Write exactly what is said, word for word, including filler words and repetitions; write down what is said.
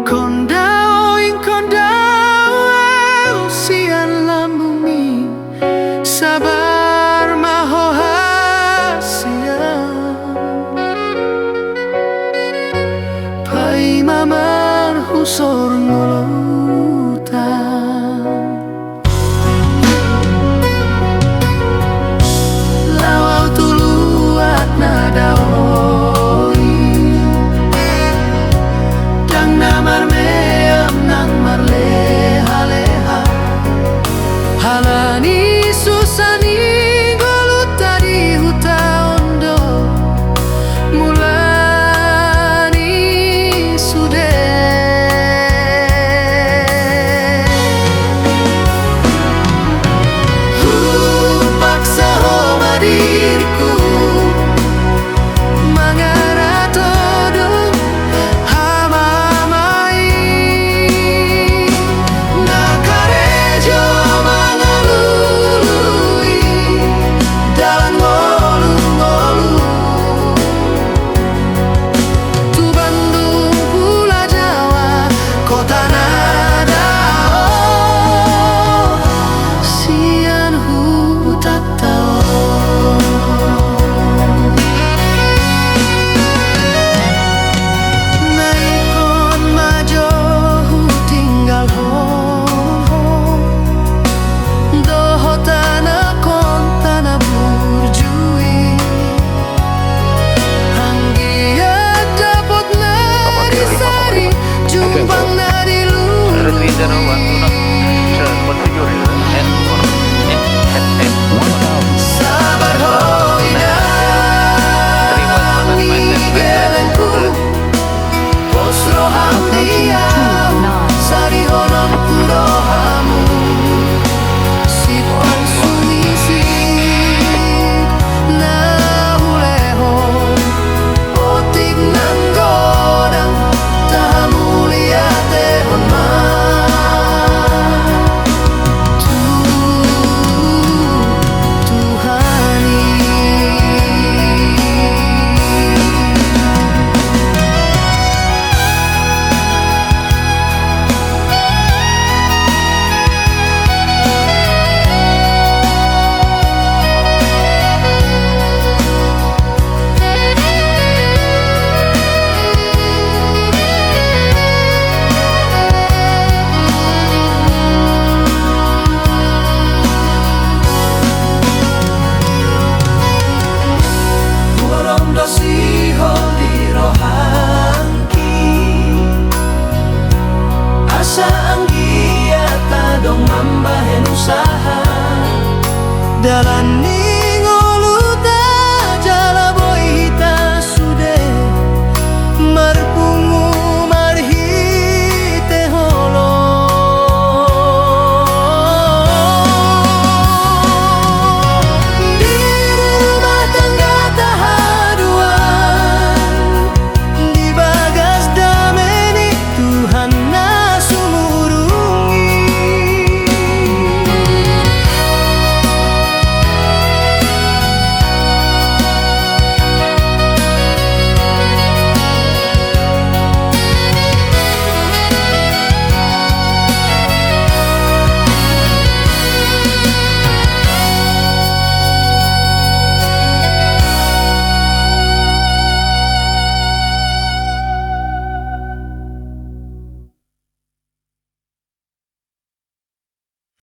Ingkon dao, ingkon dao ahu sian lambungmi, sabar ma ho hasian. Paima marhusor ngoluta. Laho tu luat na dao i, ndang na marmeam nang marlehaleha. Halani susa ni ngoluta di huta on do mulani sude. Hupaksahon ma diringku mangaradodon hamamai na karejo mangalului dalan ngolungolu. Tu Bandung Pulo Jawa, kota na dao sian hutanta on. Na ingkon ma jo hutinggalhon ho dohot anakkon tana burju i. Anggiat dapot na di sari, jumpang na di lului. Sabar ho inang ni gelengku. Pos roham di ahu, sarihonon tu rohamu. Sipang sunisi na hulehon, otik nang godang, tahamuliatehon ma. Tuhan i. Huondosihon di rohangki asa anggiat adong mambahen usaha dalan ni